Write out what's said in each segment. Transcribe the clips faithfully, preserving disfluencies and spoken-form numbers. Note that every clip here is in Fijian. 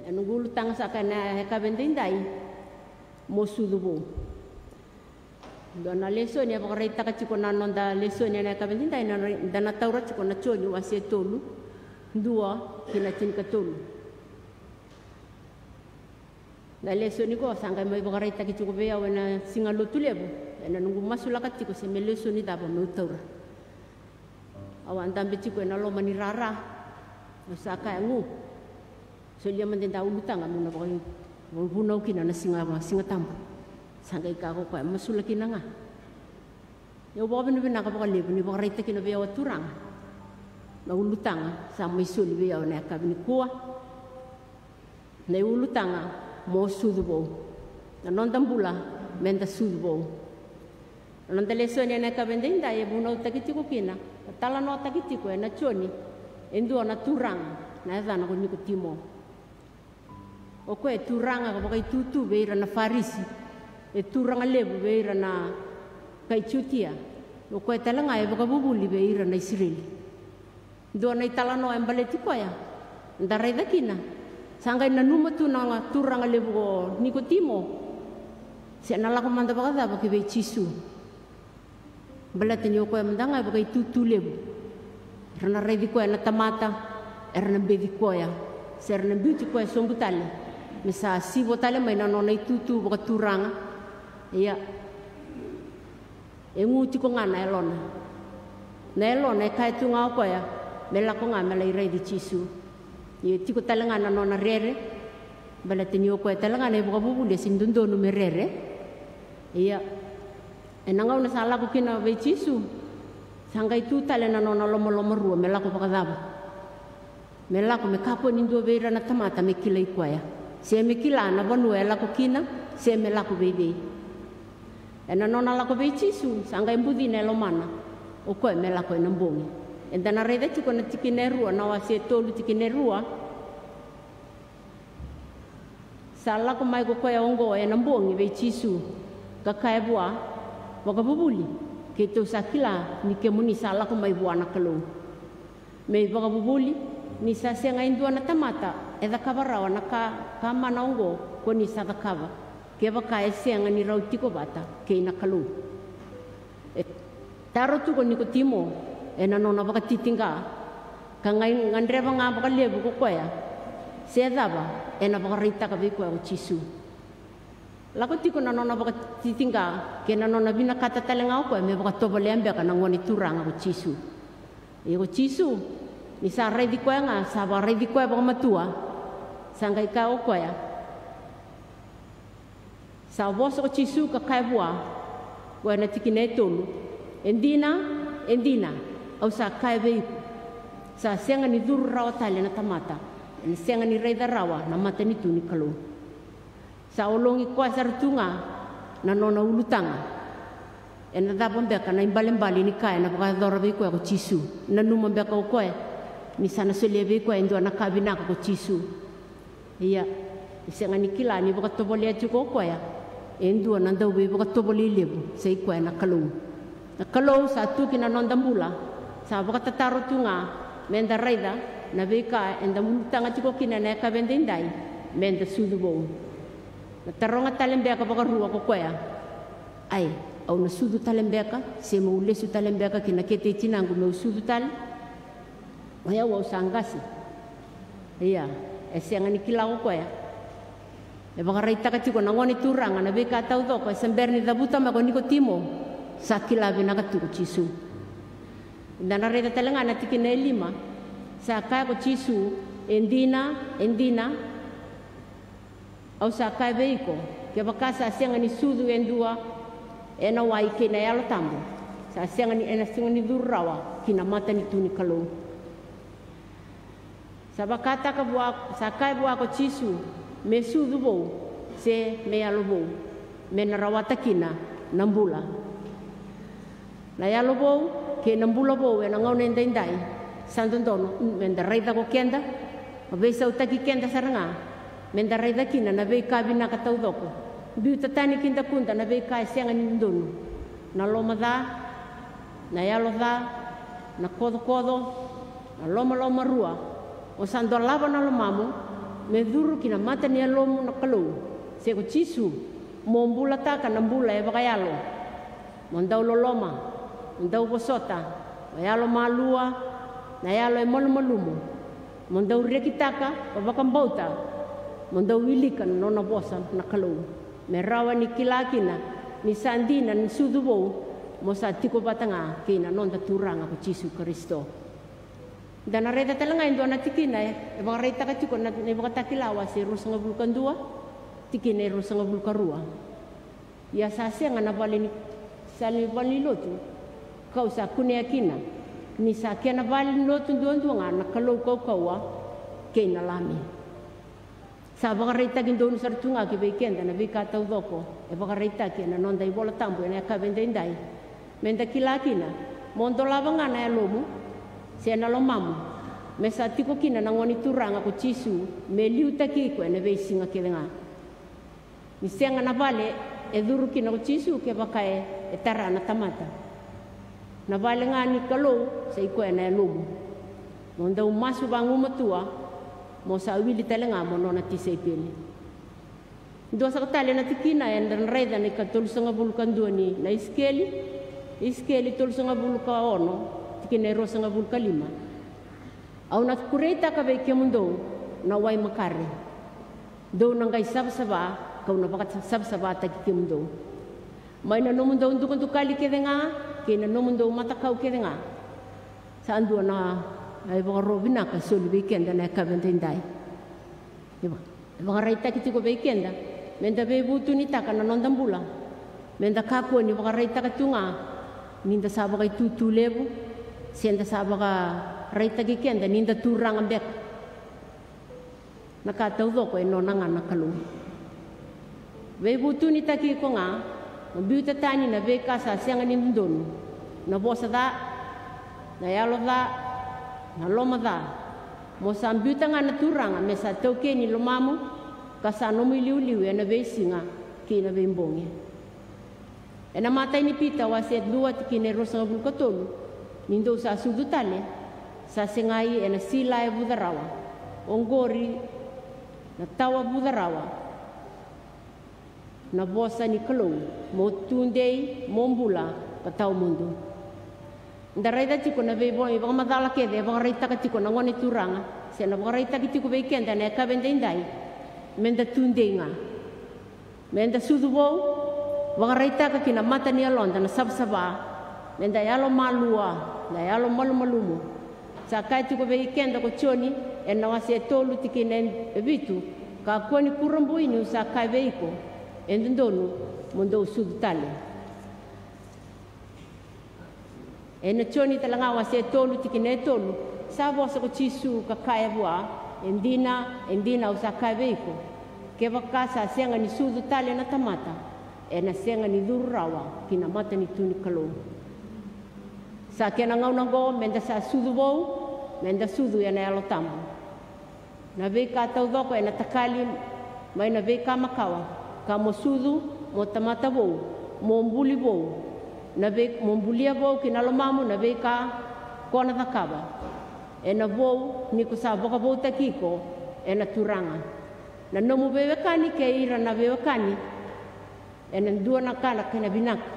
E noqu ulutaga saka ena yakavi edaidai, mo sucu vou. Dua na lesoni e vakaraitaka tiko na noda lesoni ena yakavi edaidai, na rai-, da na taura tiko na Joni wase tolu, dua ki na tinikatolu. Na lesoni qo sa qai mai vakaraitaki tiko vei au ena Siga Lotulevu, ena noqu masulaka tiko se me lesoni cava meu taura. Au a dabe tiko ena loma ni rara. Au sa kaya, gu, solia mada e dua na ulutaga meu na vaka-, vakavunau kina na Siga, Siga Tabu. Sa qai kaya ko koya, masula kina ga. Au vakavinavinaka vakalevu ni vakaraitaka kina vei au a Turaga na ulutaga sa mai soli vei au ena yakavi nikua. Na iulutaga, mo sucu vou. Na noda bula, meda sucu vou. Na noda lesoni ena yakavi edaidai e vunautaki tiko kina, ka talanoataki tiko ena Joni e dua na turaga na yacana ko Nikotimo. O koya e turaga ka vakaitutu vei ira na Farisi, e turaga levu vei ira na kai Jutia. O koya tale ga e vakavuvuli vei ira na Isireli. Dua na italanoa e baleti koya, da raica kina. Sa qai nanuma tu na turaga levu ko Nikotimo, se na lako mada vakacava ki vei Jisu. Baleta ni o koya mada ga e vakaitutu levu. Era na raici koya na tamata, era na beci koya, se era na biuti koya sobu tale, me sa sivo tale mai na nona itutu vakaturaga. Ia, e gu tiko ga na yalona. Na yalona e kaya tu ga o koya me lako ga me lai raici Jisu. Ia e tiko tale ga na nona rere, baleta ni o koya tale ga na ivakavuvuli e sega ni dodonu me rere. Ia, ena gauna sa lako kina vei Jisu, sa qai tu tale na nona lomalomarua me lako vakacava? Me lako me kakua ni dua vei ira na tamata me kilai koya, se me kila na vanua e lako kina, se me lako vei vei. Ena nona lako vei Jisu, sa qai bucina e lomana o koya me lako ena bogi. Eda na raica tiko na tikina e rua, na wase tolu tikina e rua. Sa lako mai ko koya oqo ena bogi vei Jisu, ka kaya vua, vakavuvuli, keitou sa kila ni kemuni sa lako mai vua na Kalou. Me ivakavuvuli, ni sa sega e dua na tamata e cakava rawa na ka, ka mana oqo ko ni sa cakava, kevaka e sega ni rau tiko vata kei na Kalou. E taro tu ko Nikotimo ena nona vakatitiqa, ka qai gadreva ga vakalevu ko koya se cava ena vakaraitaka vei koya ko Jisu. Lako tiko na nona vakatitiqa kei na nona vinakata tale ga o koya me vakatovolea beka na gone turaga ko Jisu. Ia ko Jisu, ni sa raici koya ga, sa vakaraici koya vakamatua, sa qai kaya o koya. Sa vosa ko Jisu ka kaya vua, ko ena tikina e tolu, e dina, e dina, au sa kaya vei iko, sa sega ni curu rawa tale na tamata, ena sega ni raica rawa na matanitu ni Kalou. Sa ologi koya sara tu ga na nona ulutaga. Ena cava beka na ibalebale ni ka ena vakayacora vei koya ko Jisu? Nanuma beka o koya ni sa na solia vei koya e dua na ka vinaka ko Jisu? Ia, e sega ni kila ni vakatovolea tiko o koya e dua na dauveivakatovolei levu, sa i koya na Kalou. Na Kalou sa tu ki na noda bula, sa vakatataro tu ga meda raica na veika eda ulutaga tiko kina ena yakavi edaidai, meda sucu vou. Na taroga tale beka vakarua ko koya, ai, au na sucu tale beka, se meu lesu tale beka ki na kete i tinaqu meu sucu tale? O yau au sa qase. Ia, e sega ni kila ko koya. E vakaraitaka tiko na gone turaga na veika taucoko e se bera ni cavuta mai ko Nikotimo, sa kila vinaka tu ko Jisu. Da na raica tale ga na tikina e lima. Sa kaya ko Jisu, e dina, e dina, au sa kaya vei iko, kevaka sa sega ni sucu e dua ena wai kei na Yalo Tabu, sa sega ni, ena sega ni curu rawa ki na matanitu ni Kalou. Sa vakataka vua, sa kaya vua ko Jisu, me sucu vou, se me yalo vou, me na rawata kina na bula. Na yalo vou kei na bula vou ena gauna edaidai, sa dodonu meda raica ko keda, ka veisautaki keda sara ga meda raica kina na veika vinaka taucoko. Biuta tani ki dakuda na veika e sega ni dodonu: na loma ca, na yalo ca, na kocokoco, na lomalomarua. O sa dolava na lomamu, me curu ki na mata ni yalomu na Kalou, se ko Jisu, mo bulataka na bula e vakayalo. Mo dau loloma, mo dau vosota, mo yalo malua, na yalo e malumalumu, mo dau rekitaka ka vakabauta, mo dau wilika na nona vosa na Kalou, me rawa ni kila kina ni sa dina ni sucu vou, mo sa tiko vata ga kei na noda Turaga ko Jisu Karisito. Da na raica tale ga e dua na tikina e vakaraitaka tiko na, na iVakatakila wase e ruasagavulu ka dua, tikina e ruasagavulu ka rua. Ia sa sega na vale ni, sala ni vale ni lotu kau sa kunea kina, ni sa kena vale ni lotu duadua ga na Kalou kaukauwa kei na Lami. Sa vakaraitaki donu sara tu ga ki vei keda na veika taucoko e vakaraitaki ena noda iVola Tabu ena yakavi edaidai. Me da kila kina, mo dolava ga na yalomu se na lomamu, me sa tiko kina na Gone Turaga ko Jisu, me liutaki iko ena veisiga kece ga. Ni sega na vale e curu kina ko Jisu kevaka e, e tara na tamata. Na vale ga ni Kalou sa i koya na yalomu. Mo dau masu vagumatua, mo sa wili tale ga mo nona tisaipeli. Dua saka tale na tikina eda na raica na ikatolusagavulu ka dua ni na Isikeli, Isikeli tolusagavulu ka ono, tikina e ruasagavulu ka lima. Au na kureitaka vei kemudou na wai makare. Dou na qai savasava, kau na vakasavasavataki kemudou. Mai na nomudou dukadukali kece ga, kei na nomudou matakau kece ga. Sa dua na, na ivakaro vinaka e soli vei keda na yakavi edaidai. E va-, e vakaraitaki tiko vei keda, me da veivutunitaka na noda bula. Me da kakua ni vakaraitaka tu ga ni da sa vakaitutu levu, se da sa vakaraitaki keda ni da turaga beka. Na ka taucoko e nona ga na Kalou. Veivutunitaki iko ga, mo biuta tani na veika sa sega ni dodonu, na vosa ca, na yalo ca, na loma ca. Mo sa biuta ga na Turaga me sa taukei ni lomamu, ka sa nomu iliuliu ena veisiga kei na veibogi. Ena imatai ni Pita wase dua tikina e ruasagavulu ka tolu, ni dou sa sucu tale, sa segai ena sila e vuca rawa. Oqori na tawa vuca rawa, na vosa ni Kalou, mo tudei, mo bula ka tawa mudu. Da raica tiko na veivoi vakamacala kece e vakaraitaka tiko na Gone Turaga, se na vakaraitaki tiko vei keda na yakavi edaidai, me da tudei ga. Me da sucu vou, vakaraitaka ki na mata ni yaloda na savasava, me da yalo malua, da yalo malumalumu. Sa kaya tiko vei keda ko Joni ena wase e tolu tikina e vitu, kakua ni kurabui niu sa kaya vei iko, e dodonu mo dou sucu tale. Ena Joni tale ga wase e tolu tikina e tolu, sa vosa ko Jisu ka kaya vua, e dina, e dina au sa kaya vei iko, kevaka sa sega ni sucu tale na tamata, ena sega ni curu rawa ki na matanitu ni Kalou. Sa kena gauna oqo me da sa sucu vou, me da sucu ena Yalo Tabu. Na veika taucoko ena takali mai na veika makawa, ka mo sucu mo tamata vou, mo buli vou, na vei, mo bulia vou ki na lomamu na veika ko na cakava. Ena vou ni ko sa vakavoutaki iko ena Turaga. Na nomu veiwekani kei ira na veiwekani, ena dua na ka na kena vinaka.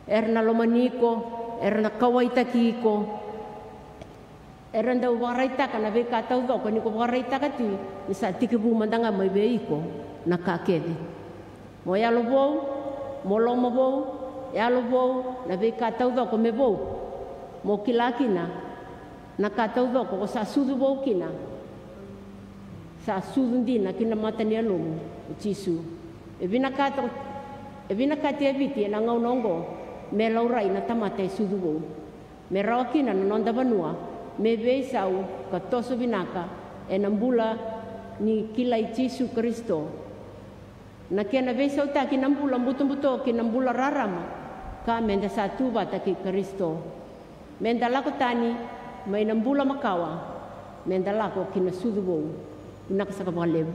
Era na lomani iko, era na kauwaitaki iko. Era dau vakaraitaka na veika taucoko ni ko vakaraitaka ti ni sa tekivu mada ga mai vei iko na ka kece. Mo yalo vou, mo loma vou, yalo vou, na veika taucoko me vou. Mo kila kina na ka taucoko ko sa sucu vou kina, sa sucu dina ki na mata ni yalomu o Jisu. E vinakata, e vinakati e Viti ena gauna oqo me laurai na tamata e sucu vou, me rawa kina na noda vanua me veisau ka toso vinaka ena bula ni kilai Jisu Karisito. Na kena veisautaki na bula butobuto ki na bula rarama, ka me da sa tu vata kei Karisito. Me da lako tani mai na bula makawa, me da lako ki na sucu vou. Vinaka saka vakalevu.